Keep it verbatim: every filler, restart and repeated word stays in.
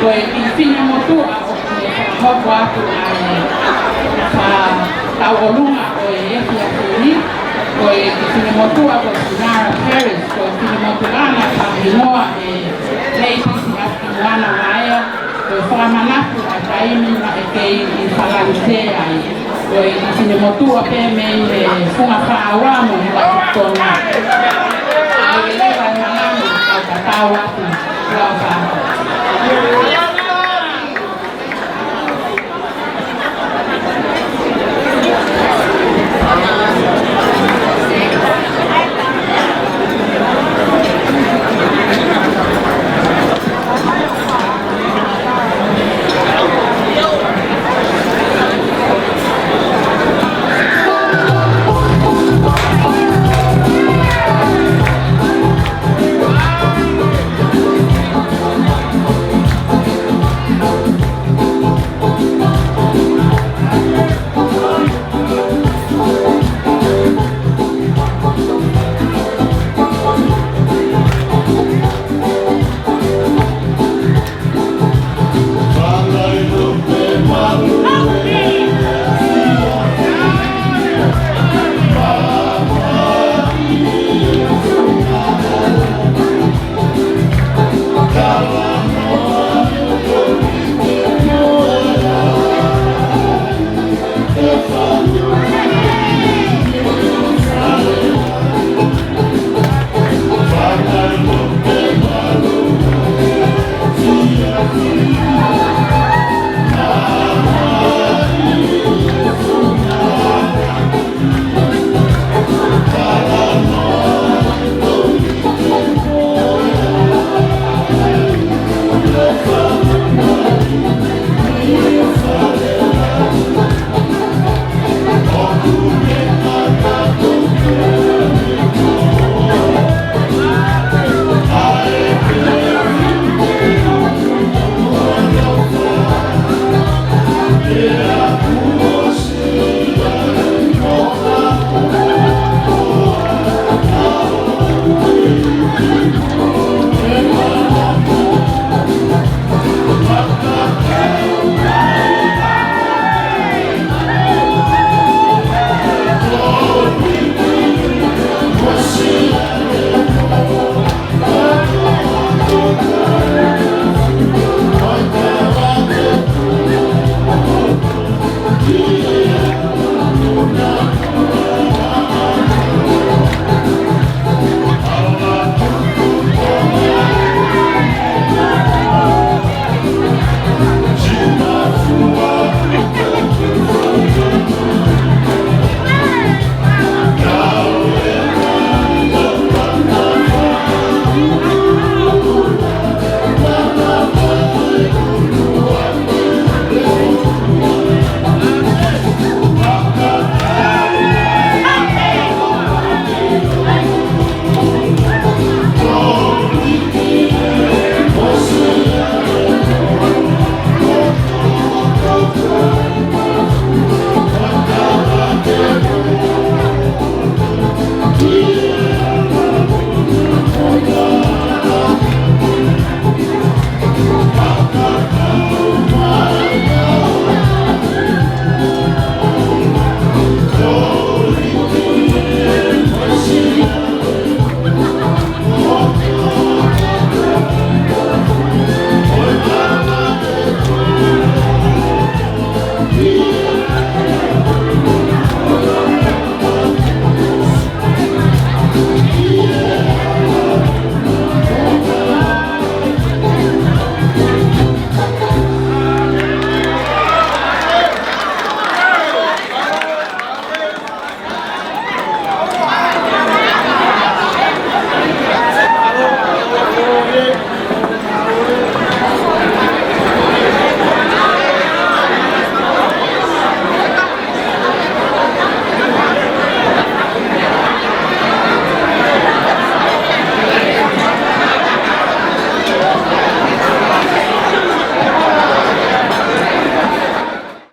Ko e kiʻi finemotuʻa ʻoku ne fakahoko atu ʻa e fakatauʻolunga ʻo e efiafi ni, ko e kiʻi finemotuʻa ko Sinara Paris, ko e finemotuʻa naʻe fakahingoa ʻe Lady Sinara Moana Vaea, ko e fakamanatu ʻa e taimi naʻe kei ʻi Falanisē ai, ko e kiʻi finemotuʻa pē mei he Funga Fāua mo Huʻakitona. ʻA ia leva e manatu ʻoku tatau atu, ʻoku